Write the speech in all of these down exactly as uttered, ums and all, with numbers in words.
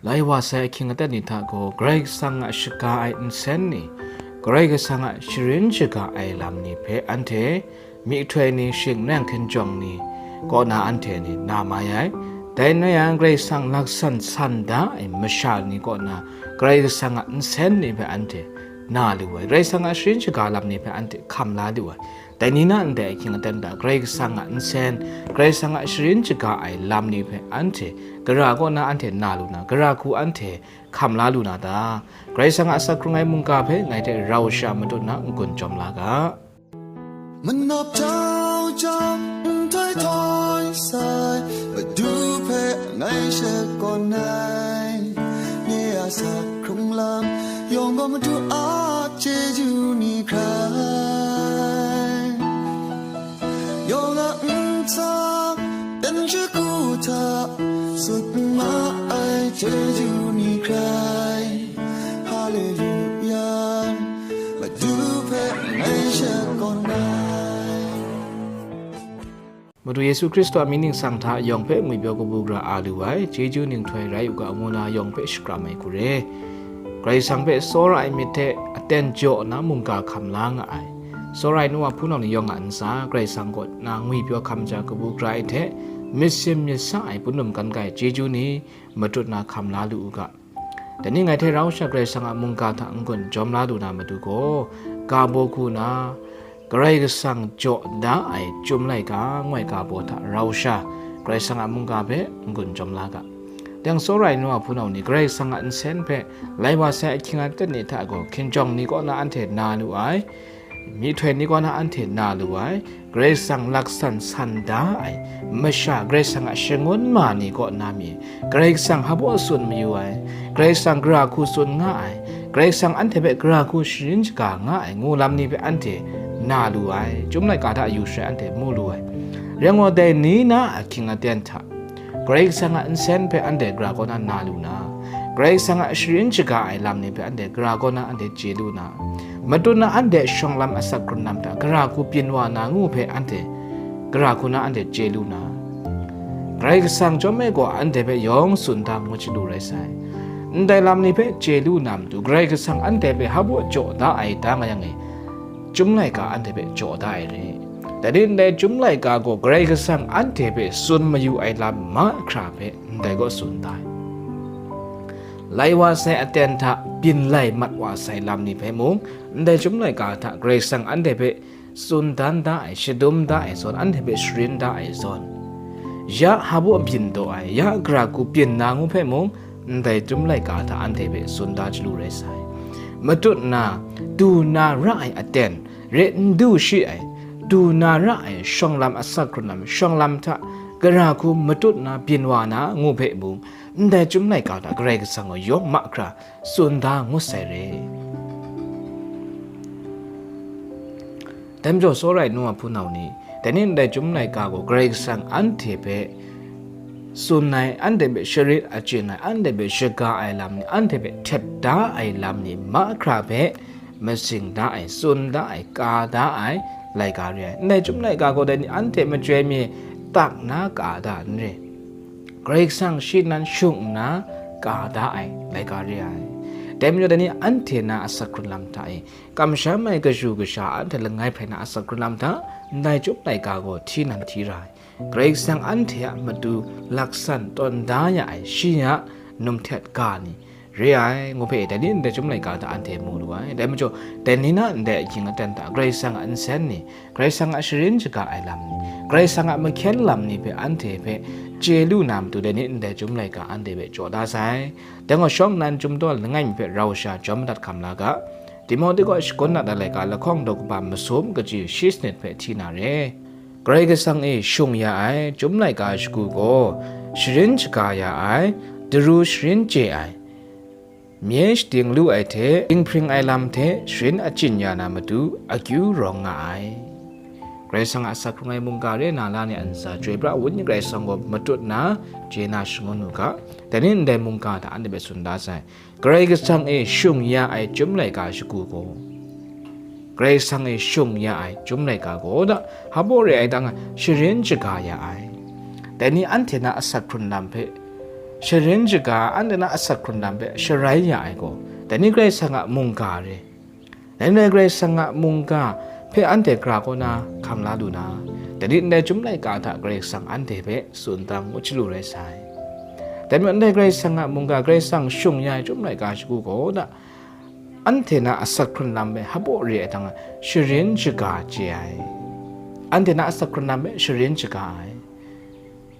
Lai wa sai ahkying aten ni hta gaw, Karai Kasang a shaga ai nsen ni, Karai Kasang a sharin shaga ai lam ni hpe anhte myihtoi ni, shing nang hkinjawng ni kaw na anhte ni na mai ai. Dai n rai yang, Karai Kasang laksan san da ai masha ni kaw na Karai Kasang a nsen ni hpe anhte na lu ai. Karai Kasang a sharin shaga lam ni hpe anhte hkam la lu ai. Dai ni na ndai ahkying aten hta Karai Kasang a nsen, Karai Kasang a sharin shaga ai lam ni hpe anhte gara kaw na anhte na lu na, gara hku anhte hkam la lu na ta? Karai Kasang a asak hkrung ai mungga hpe ngai hte rau sha matut na n-gun jawm la ga. Manap jau jang, nhtoi htoi sai, Madu hpe ngai shakawn ai. Nye a asak hkrung lam yawng gaw Madu a chyeju ni hkrai. Yawng a ntsa, dan shagu hta, sut ma ai chyeju ni hkrai. Haleluya, Madu hpe ngai shakawn ai. Madu Yesu Hkristu a mying ningsang hta yawng hpe ngwipyaw kabu gara a lu ai, chyeju ninghtoi rai u ga, ngu na yawng hpe shakram ai hku re. Karai Kasang hpe tsawra ai myit hte aten jaw nna mungga hkam la nga ai. Tsawra ai nu wa hpunau ni yawng a ntsa, Karai Kasang kaw na ngwipyaw hkam ja kabu gara ai hte, myit sim myit sa ai punum kan kai chyeju ni matut na hkam la lu u ga. Dai ni ngai hte rau sha Karai Kasang a mungga hta n-gun jawm la lu na matu gaw, ga baw hku na, Karai Kasang jaw da ai Chyum laika ngoi ga baw hta rau sha, Karai Kasang a mungga hpe n-gun jawm la ga. Dang tsawra ai nu wa hpunau ni, Karai Kasang a nsen hpe lai wa sai ahkying aten ni hta gaw hkinjawng ni kaw na anhte na lu ai, myihtoi ni kaw na anhte na lu ai, Karai Kasang laksan san da ai, masha Karai Kasang a shangun ma ni kaw na mi, Karai Kasang hpa baw tsun mayu ai, Karai Kasang gara hku tsun nga ai, Karai Kasang anhte hpe gara hku sharin shaga nga ai, ngu lam ni hpe anhte na lu ai, Chyum laika hta yu shai anhte mu lu ai. Rai ngut dai ni na ahkying aten hta, Karai Kasang a nsen hpe anhte gara kaw na na lu na, Karai Kasang a sharin shaga ai lam ni hpe anhte gara kaw na anhte chye lu na, matut na anhte shawng lam asak hkrun lam hta gara hku byin wa na ngu hpe anhte gara hku na anhte chye lu na, Karai Kasang chyawm e gaw anhte hpe yawng tsun da ngut shalu rai sai. Ndai lam ni hpe chye lu na matu, Karai Kasang anhte hpe hpa baw jaw da ai ta nga yang e, Chyum laika anhte hpe jaw da ai re. Dai ni ndai Chyum laika gaw Karai Kasang anhte hpe tsun mayu ai lam mahkra hpe ndai gaw tsun da ai. Lai wa sai aten hta byin lai mat wa sai lam ni hpe mung, ndai Chyum laika hta Karai Kasang anhte hpe tsun dan da ai, shadum da ai zawn, anhte hpe sharin da ai zawn, ya hpa baw byin taw ai, ya gara hku byin na ngu hpe mung, ndai Chyum laika hta anhte hpe tsun da chyalu rai sai. Matut na, du na ra ai aten, re n du shi ai, du na ra ai shawng lam asak hkrun lam, shawng lam hta gara hku matut na byin wa na ngu hpe mung, ndai Chyum laika hta Karai Kasang gaw yawng mahkra tsun da ngut sai re. Dai majaw, tsawra ai nu wa hpunau ni, dai ni ndai Chyum laika gaw Karai Kasang anhte hpe tsun ai, anhte hpe sharit achyin ai, anhte hpe shaga ai lam ni, anhte hpe htet da ai lam ni mahkra hpe masing da ai, tsun da ai, ka da ai laika re ai. Ndai Chyum laika gaw dai ni anhte machyoi mi tak na ka da n re. Karai Kasang shi nan shung nna ka da ai laika re ai. Dai majaw, dai ni anhte na asak hkrun lam hta e, kamsham ai kashu kasha anhte langai hprai na asak hkrun lam hta, ndai Chyum laika gaw hti nan hti ra ai. Karai Kasang anhte a matu laksan tawn da ya ai, shi a num htet ga ni re ai, ngu hpe dai ni ndai Chyum laika hta anhte mu lu ai. Dai majaw, dai ni na ndai ahkying aten hta Karai Kasang a nsen ni, Karai Kasang a sharin shaga ai lam ni, Karai Kasang a mahkyen lam ni hpe anhte hpe chye lu na matu, dai ni ndai Chyum laika anhte hpe jaw da sai. Dai gaw, shawng nnan Chyum daw langai mi hpe rau sha jawm madat hkam la ga. Timohti kaw shagun nat ai laika lahkawng daw kaba masum kaji shi sanit hpe hti na re. Karai Kasang e shung ya ai Chyum laika shagu gaw, sharin shaga ya ai, daru sharin chye ai, mye shading lu ai hte, dinghpring ai lam hte sharin achyin ya na matu akyu rawng nga ai. Karai Kasang a asak hkrung ai mungga re na la ni a ntsa, Chyoi pra ai Wenyi Karai Kasang gaw matut nna chye na shangun u ga. Dai ni ndai mungga hta anhte hpe tsun da sai. Karai Kasang e shung ya ai Chyum laika shagu gaw, Karai Kasang e shung ya ai Chyum laika gaw da, hpa baw re ai ta nga, sharin shaga ya ai. Dai ni anhte na asak hkrun lam hpe sharin shaga, anhte na asak hkrun lam hpe sharai ya ai gaw, dai ni Karai Kasang a mungga re. Dai ni Karai Kasang a mungga hpe anhte gara kaw na hkam la lu na, dai ni ndai Chyum laika hta Karai Kasang anhte hpe tsun dan ngut shalu rai sai. Dai majaw ndai Karai Kasang a mungga, Karai Kasang shung ya ai Chyum laika shagu gaw na, anhte na asak hkrun lam hpe hpaw re ai hta, sharin shaga chye ai. Anhte na asak hkrun lam hpe sharin shaga ai.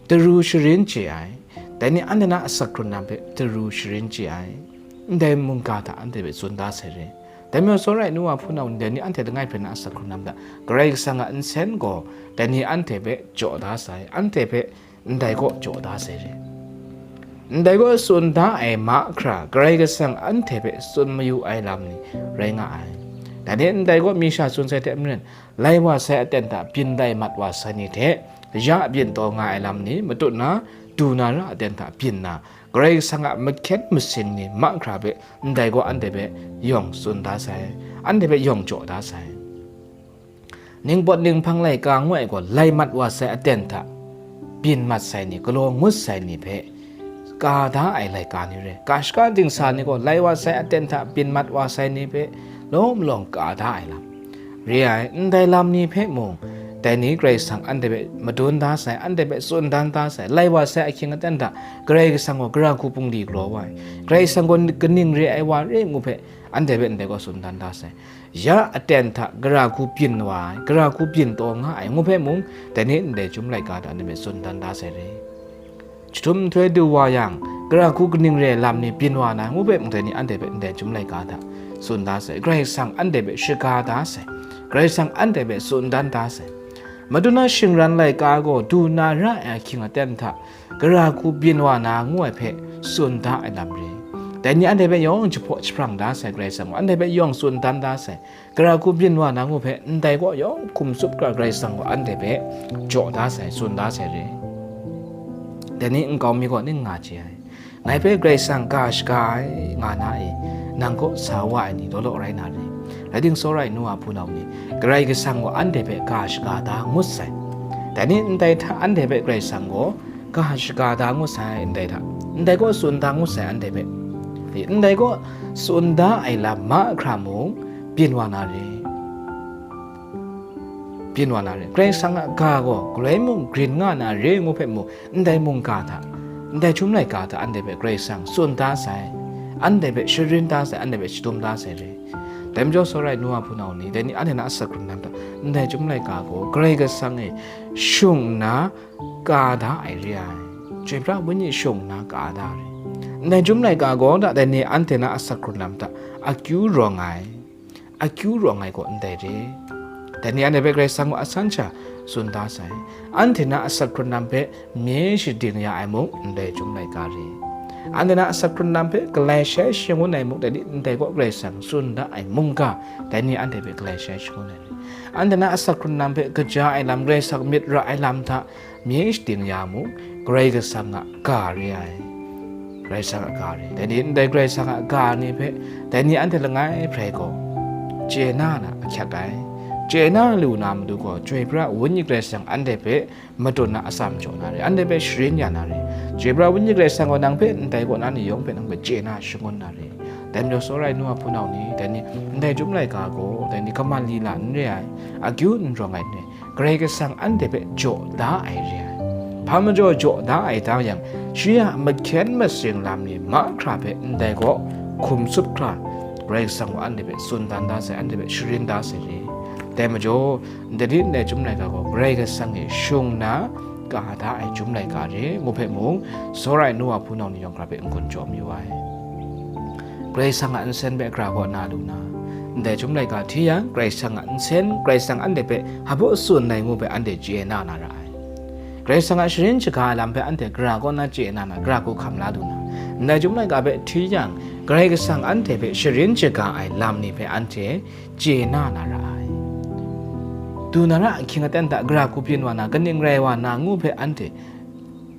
Daru sharin chye ai. Dai ni anhte na asak hkrun lam hpe daru sharin chye ai. Ndai mungga hta anhte hpe tsun da sai re. Dai majaw, tsawra ai nu wa hpunau ni, dai ni anhte langai hpren na asak hkrun lam hta Karai Kasang a nsen gaw, dai ni anhte hpe jaw da sai, anhte hpe ndai kaw jaw da sai re. Ndai kaw tsun da ai mahkra, Karai Kasang anhte hpe tsun mayu ai lam ni rai nga ai. Dai ni ndai kaw mi sha tsun sai hte maren, lai wa sai aten hta byin lai mat wa sai ni hte, ya byin taw nga ai lam ni matut na, du na ra aten hta byin na, Karai Kasang a mahkyen masing ni mahkra hpe ndai gaw anhte hpe yawng tsun da sai, anhte hpe yawng jaw da sai. Ningpawt ninghpang laika ngu ai gaw, lai mat wa sai aten hta byin mat sai ni, galaw ngut sai ni hpe ka da ai laika ni re. Ga shaga dingsa ni gaw, lai wa sai aten hta byin mat wa sai ni hpe lawm lawng ka da ai lam re ai. Ndai lam ni hpe mung, dai ni Karai Kasang anhte hpe madun da sai, anhte hpe tsun dan da sai, lai wa sai ahkying aten hta Karai Kasang gaw gara hku bungli galaw wa ai, Karai Kasang gaw kaning re ai wa re ngu hpe anhte hpe ndai gaw tsun dan da sai. Ya aten hta gara hku byin wa ai, gara hku byin taw nga ai ngu hpe mung, dai ni ndai Chyum laika hta anhte hpe tsun dan da sai re. Jahtum nhtoi du wa yang, gara hku kaning re ai lam ni byin wa na ngu hpe mung, dai ni anhte hpe ndai Chyum laika hta tsun da sai. Karai Kasang anhte hpe shaga da sai. Karai Kasang anhte hpe tsun dan da sai. Madun na shingran laika gaw du na ra ai ahkying aten hta gara hku byin wa na ngu ai hpe tsun da ai lam re. Dai ni anhte hpe yawng jahpaw jahprang da sai, Karai Kasang gaw anhte hpe yawng tsun dan da sai. Gara hku byin wa na ngu hpe ndai kaw yawng hkum tsup hkra Karai Kasang gaw anhte hpe jaw da sai, tsun da sai re. Dai ni nkau mi gaw ning nga chye ai. Ngai hpe Karai Kasang ga shaga ai nga na e, nang kaw sa wa ai ni law law rai na re. Rai timung, tsawra ai nu wa hpunau ni, Karai Kasang gaw anhte hpe ga shaga da ngut sai. Dai ni ndai hta anhte hpe Karai Kasang gaw ga shaga da ngut sai, ndai hta, ndai kaw tsun da ngut sai anhte hpe. Ndai kaw tsun da ai lam mahkra mung byin wa na re. Byin wa na re. Karai Kasang a ga gaw galoi mung grin nga na re ngu hpe mung, ndai mungga hta, ndai Chyum laika hta anhte hpe Karai Kasang tsun da sai, anhte hpe sharin da sai, anhte hpe shadum da sai re. Dai majaw, tsawra ai nu wa hpunau ni, dai ni anhte na asak hkrun lam hta, ndai Chyum laika gaw Karai Kasang e shung nna ka da ai re ai. Chyoi pra Wenyi shung nna ka da ai. Ndai Chyum laika gaw, dai ni anhte na asak hkrun lam hta akyu rawng ai, akyu rawng ai gaw ndai re. Dai ni anhte hpe Karai Kasang gaw asan sha tsun da sai. Anhte na asak hkrun lam hpe mye shading ya ai mung, ndai Chyum laika re. Anhte na asak hkrun lam hpe galai shai shangun ai mung, dai ni ndai gaw Karai Kasang tsun da ai mungga, dai ni anhte hpe galai shai shangun ai re. Anhte na asak hkrun lam hpe kaja ai lam, Karai Kasang myit ra ai lam hta mye shading ya mung, Karai Kasang a ga re ai. Karai Kasang a ga re. Dai ni ndai Karai Kasang a ga ni hpe, dai ni anhte langai hprai gaw chye na na ahkyak ai. Chye na lu na matu gaw, Chyoi pra Wenyi Karai Kasang anhte hpe madun na atsam jaw na re, anhte hpe sharin ya na re. Chyoi pra Wenyi Karai Kasang gaw nang hpe ndai kaw na ni yawng hpe nang hpe chye na shangun na re. Dai majaw, tsawra ai nu wa hpunau ni, dai ni ndai Chyum laika gaw, dai ni kaman lila n re ai, akyu n rawng ai n re, Karai Kasang anhte hpe jaw da ai re ai. Hpa majaw jaw da ai ta yang, shi a mahkyen masing lam ni mahkra hpe ndai gaw hkum tsup hkra, Karai Kasang gaw anhte hpe tsun dan da sai, anhte hpe sharin da sai re. Dai majaw, ndai ni ndai Chyum laika gaw Karai Kasang e shung nna ka da ai Chyum laika re ngu hpe mung, tsawra ai nu wa hpunau ni yawng hkra hpe n-gun jaw mayu ai. Karai Kasang a nsen hpe gara kaw na lu na, ndai Chyum laika hti yang, Karai Kasang a nsen, Karai Kasang anhte hpe hpaw tsun ai ngu hpe anhte chye na na ra ai. Karai Kasang a sharin shaga ai lam hpe anhte gara kaw na chye na na, gara hku hkam la lu na, ndai Chyum laika hpe hti yang, Karai Kasang anhte hpe sharin shaga ai lam ni hpe anhte chye na na ra ai. Du na ra ahkying aten hta gara hku byin wa na, kaning rai wa na ngu hpe anhte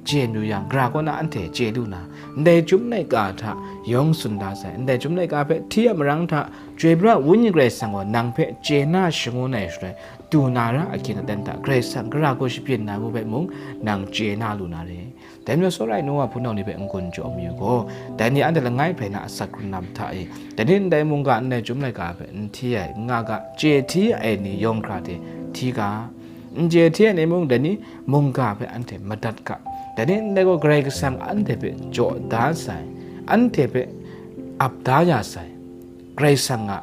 chye mayu yang, gara kaw na anhte chye lu na, ndai Chyum laika hta yawng tsun da sai, ndai Chyum laika hpe hti a marang hta Chyoi pra Wenyi Karai Kasang gaw nang hpe chye na shangun ai shaloi, du na ra ahkying aten hta Karai Kasang gara hku shabyin na ngu hpe mung nang chye na lu na re. Dai majaw, tsawra ai nu wa hpunau ni hpe n-gun jaw mayu gaw, dai ni anhte langai hprai na asak hkrung lam hta e, dai ni ndai mungga ndai chyum laika hpe n hti ai, n nga ga, chye hti ai ni yawng hkra hte hti ga, n chye hti ai ni mung, dai ni mungga hpe anhte madat ga, dai ni ndai gaw Karai Kasang anhte hpe jaw da sai, anhte hpe ap da ya sai, Karai Kasang a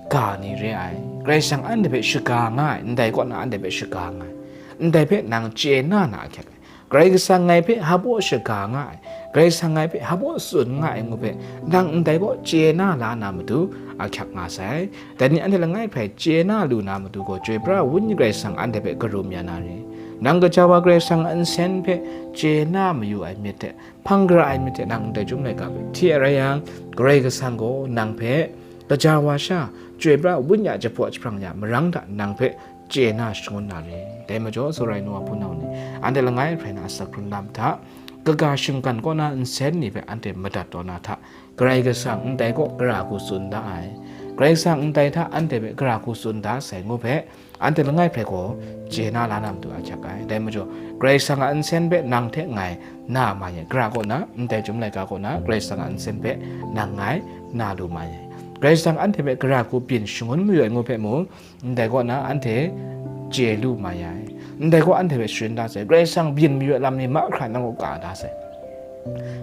ga ni re ai, Karai Kasang anhte hpe shaga nga ai, ndai kaw na anhte hpe shaga nga ai, ndai hpe nang chye na na ahkyak ai. Karai Kasang ngai hpe hpa baw shaga nga ai, Karai Kasang ngai hpe hpa baw tsun nga ai ngu hpe, nang ndai kaw chye na la na matu ahkyak nga sai. Dai ni anhte langai hprai chye na lu na matu gaw, Chyoi pra ai Wenyi Karai Kasang anhte hpe karum ya na re. Nang gaja wa Karai Kasang a nsen hpe chye na mayu ai myit hte, hpang gara ai myit hte nang ndai chyum laika hpe hti ai rai yang, Karai Kasang gaw nang hpe gaja wa sha, Chyoi pra ai Wenyi a jahpaw jahprang ya marang hta nang hpe chye na shangun na re. Dai majaw, tsawra ai nu wa hpunau ni, anhte langai hprai na asak hkrung lam hta, kaga shinggan kaw na nsen ni hpe anhte madat taw na hta, Karai Kasang ndai kaw gara hku tsun da ai, Karai Kasang ndai hta anhte hpe gara hku tsun da sai ngu hpe, anhte langai hprai gaw chye na la na matu ahkyak ai. Dai majaw, Karai Kasang a nsen hpe nang hte ngai na ma ye, gara kaw na, ndai chyum laika kaw na, Karai Kasang a nsen hpe nang ngai na lu ma ye. Karai Kasang anhte hpe gara hku byin shangun mayu ai ngu hpe mung, ndai kaw na anhte chye lu ma ya ai. Ndai gaw anhte hpe sharin da sai, Karai Kasang byin mayu ai lam ni mahkra nang kaw ka da sai.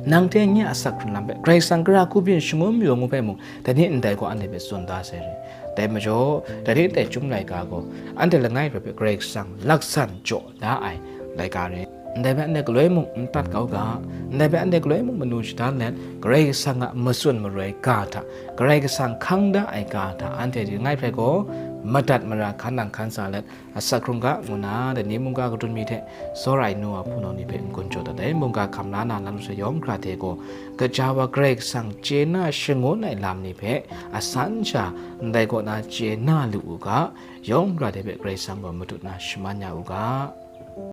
Nang hte nye a asak hkrung lam hpe Karai Kasang gara hku byin shangun mayu ai ngu hpe mung, dai ni ndai gaw anhte hpe tsun da sai re. Dai majaw, dai ni ndai chyum laika gaw, anhte langai hprai hpe Karai Kasang laksan jaw da ai laika re. Ndai hpe anhte galoi mung n tat kau ga, ndai hpe anhte galoi mung manu shadan let, Karai Kasang a matsun maroi ga hta, Karai Kasang hkang da ai ga hta, anhte langai hprai gaw madat mara hkan nang hkan sa let, asak hkrung ga ngu na, dai ni mungga kadun mi hte tsawra ai nu wa hpunau ni hpe n-gun jaw dat ai. Mungga hkam la na lam sharawng hkra hte gaw, gaja wa Karai Kasang chye na shangun ai lam ni hpe asan sha ndai kaw na chye na lu u ga, yawng hkra hte hpe Karai Kasang gaw matut na shaman ya u ga.